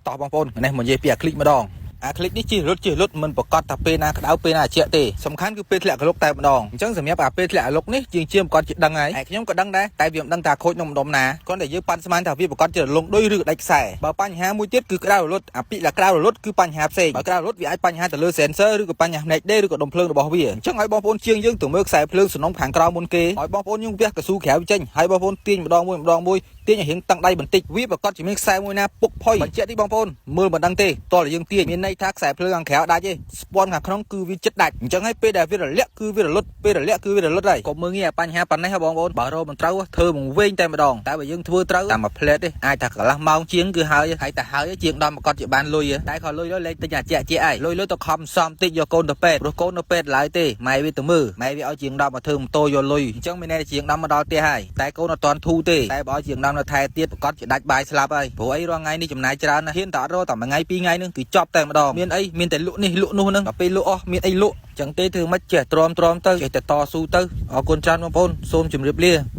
តោះបងប្អូននេះមកនិយាយពីអាคลิកម្ដងអាคลิกនេះជិះរត់ជិះរត់មិនប្រកាសថាពេលណាក្តៅពេលណាត្រជាក់ទេសំខាន់គឺពេលធ្លាក់ក្លុកតែម្ដងអញ្ចឹងសម្រាប់អាពេលធ្លាក់អាលុកនេះជាងជាប្រកាសជាដឹងហើយហើយខ្ញុំក៏ដឹងដែរតែវាមិនដឹងថាខូចក្នុងម្ដុំណាគ្រាន់តែយើងប៉ាន់ស្មានថាវាប្រកាសជារលងដូចឬក៏ដាច់ខ្សែបើបញ្ហាមួយទៀតគឺក្តៅរលត់អាពាក្យថាក្តៅរលត់គឺបញ្ហាផ្សេងបើក្តៅរលត់វាអាចបញ្ហាទៅលើ sensor ឬក៏បញ្ហាផ្នែកដេឬក៏ដុំភ្លើងរបស់វាអញ្ចឹងឲ្យបងប្អូនជាងយើងទៅមើលខ្សែភ្លើងសំណុំខាងក្រៅមុនគេឲ្យបងប្អូនយើងវះកស៊ូក្រៅចេញហើយបងប្អូនទាញម្ដងមួយម្ដងមួយទាញឲ្យរៀងតឹងដៃបន្តិចវាប្រកាសជាមានខ្សែមួយណាពុកផុយបញ្ជាក់ទីបងប្អូនមើលមិនដឹងទេតោះតែយើងទាញមានន័យថាខ្សែភ្លើងខាងក្រៅដាច់ទេស្ពាន់ខាងក្នុងគឺវាចិត្តដាច់អញ្ចឹងហើយពេលដែលវារលាក់គឺវារលត់ពេលរលាក់គឺវារលត់ហើយកុំមើលងាយអាបញ្ហាប៉ុណ្ណេះហ៎បងប្អូនបើរកមិនត្រូវធ្វើមកវិញតែម្ដងតែបើយើងធ្វើត្រូវតាមមួយផ្លែតទេអាចថាកន្លះម៉ោងជាងគឺហើយហើយតែហើយជាងដល់មកកត់ជាបានលុយតែខលុយទៅលេខតិចអាជាក់ជាឯងលុយលុយទៅខំសំតិចយកកូនទៅពេទ្យព្រោះកូននៅពេទ្យឡើយទេម៉ែវាទៅមើលម៉ែវាឲ្យជាង10មកធ្វើម៉ូតូយកលុយអញ្ចឹងមានន័យថាជាង10មកដល់ផ្ទះហើយតែកូនអត់ទាន់ធូរទេតែបើឲ្យជាង10នៅថែទៀតប្រកាសជាដាច់បាយស្លាប់ហើយព្រោះអីរាល់ថ្ងៃនេះចំណាយច្រើនណាស់ហ៊ានតែអត់រកតែមួយថ្ងៃពីរថ្ងៃនឹងគឺចប់តែម្ដងមានអីមានតែលក់នេះលក់នោះហ្នឹងដល់ពេលលក់អស់មានអីលក់ចឹងទេធ្វើម៉េចចេះទ្រាំទ្រាំទៅចេះតែតស៊ូទៅអរគុណច្រើនបងប្អូនសូមជម្រាបលា។